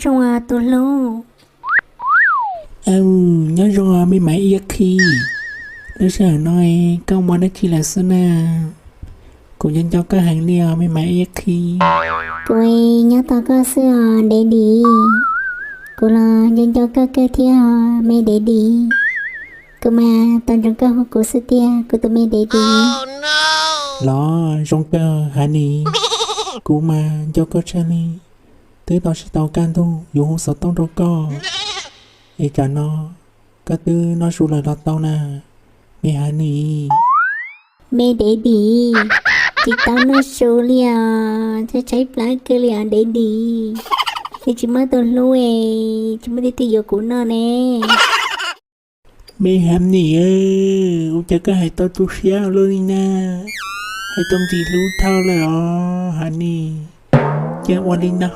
zoo tus hlub. Nyob zoo me Maiv Iab Khib, lub sij hawm no koj ua dab tsi lawm xwb na? Kuv nco nco koj heev li os me Maiv Iab Khib. Kuv nyob tos koj xwb os Daddy. Kuv los nco nco koj kawg thiab os me Daddy. Kuv mas tos ntsoov koj hu kuv xwb tiag kuv tus me Daddy. Los zoo kawg Honey, kuv mas nco koj tshaj li. Twb tau tsis tau kaj ntug yuav hu xov tooj rau koj, es tsam no koj twb noj su lawm los tau na, me Honey. Me Daddy, tsis tau noj su li os, tshaib tshaib plab kawg li os Daddy. Es tsis muaj tus hlub es tsis muaj leej twg yuav kuv noj ne. Me Honey, ua cas koj hais tau tu siab luaj li na? Hais tau ntxim hlub dhau lawm os Honey. Cia ua li no,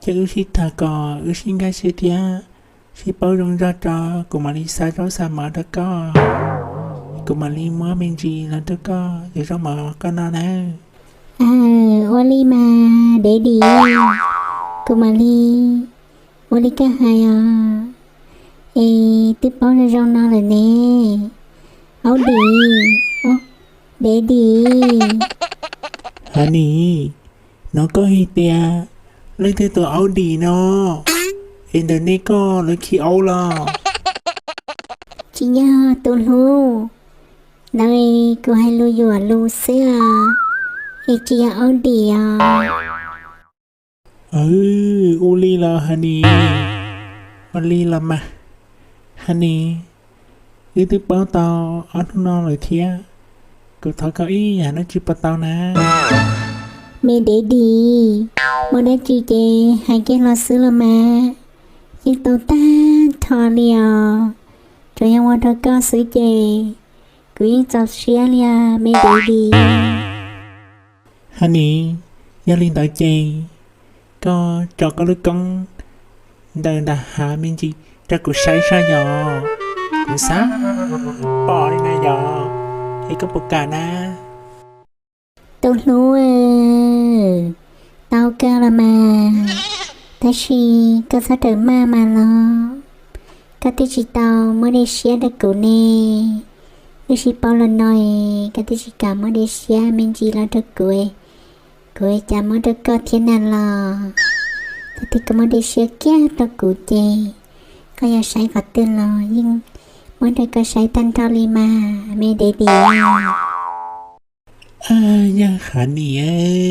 cia wb sib tham kom wb sib nkag siab thiab sib paub zoo zog tso, kuv mam li xa zaub xa mov rau koj. Kuv mam li muab me ntsis los rau koj, cov zaub mov koj noj nawb. Ua li mas Daddy, kuv mam li ua li koj hais os. Es twb paub zoo zoo no lawm ne. Aub dim, Daddy. Honey, no koj hais tias leej twg tus aub dim no? Es ntawm nej koj lawv khi aub los? Tsis yog tus hlub, ntawd kuv hais lus yuam lus xwb os, es tsis yog aub dim os. Ua li los Honey, ua li los mas Honey, wb twb paub tau ob hnub no lawm thiab, kuv thov koj ib yam dab tsi puas tau na? Me Daddy, muaj dab tsi ces hais kiag los xwb los mas, yeej tau tag nrho li os. Tsuas yog ua rau koj xwb ces kuv yeej txaus siab li os me Daddy. Honey, yog li ntawd ces koj tso koj lub koob ntawm nram hav me ntsis rau kuv saib saib yom. Kuv xav pom li na yom, es koj puas kam na? Tus hlub, tau kawg los mas, tab sis koj txhob rawm maj mas los. Koj twb tsis tau muab dej siab rau kuv ne. Wb sib paub los no es koj twb tsis kam muab dej siab me ntsis los rau kuv, kuv cas muab rau koj thiab na los. Thaum twg koj muab dej siab kiag rau kuv ces koj yuav saib qhov twg los yeej muab rau koj saib tag nrho li mas me Daddy. Yog Honey,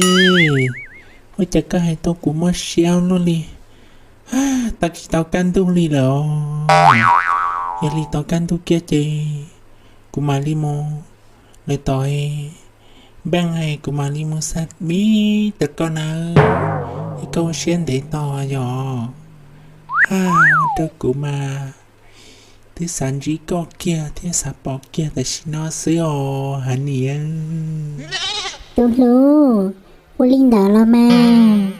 ua cas koj hais tau kuv mob siab luaj li, tau tsis tau kaj ntug li lawm os. Yog li tau kaj ntug kiag ces kuv mam li mus lawm tom npeej, kuv mam li mus xa me ntsis rau koj nawb, es koj ua siab ntev tos yom. Ua rau kuv mas twb xav ntsib koj kiag thiab xav pom kiag tam sim no xwb os Honey. Tus hlub, ua li ntawd los mas,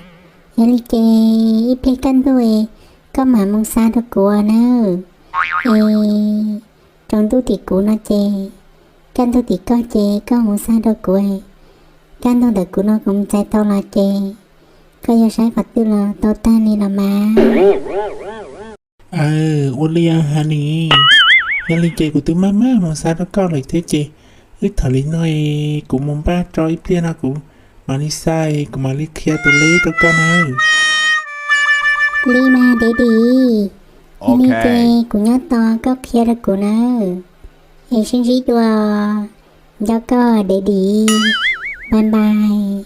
yog li ces ib pliag kaj ntug koj mam mus xa rau kuv nawb. Es tsaus ntuj tim kuv no ces, kaj ntug tim koj ces koj mus xa rau kuv, kaj ntug ntawm kuv no kuv mus txais tau los ces koj yuav saib qhov twg los tau tag li los mas. Ua li Honey, yog li ces kuv twb maj maj mus xa rau koj lawm thiab ces wb tham li no es kuv mus npaj tso ib pliag no kuv mam li xa, kuv mam li qhia tus leb rau koj nawb. Li mas Daddy, yog li ces kuv nyob tos koj qhia rau kuv nawb. Es sib ntsib dua, nco koj Daddy, bye bye,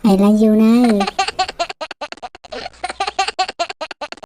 I love you nawb.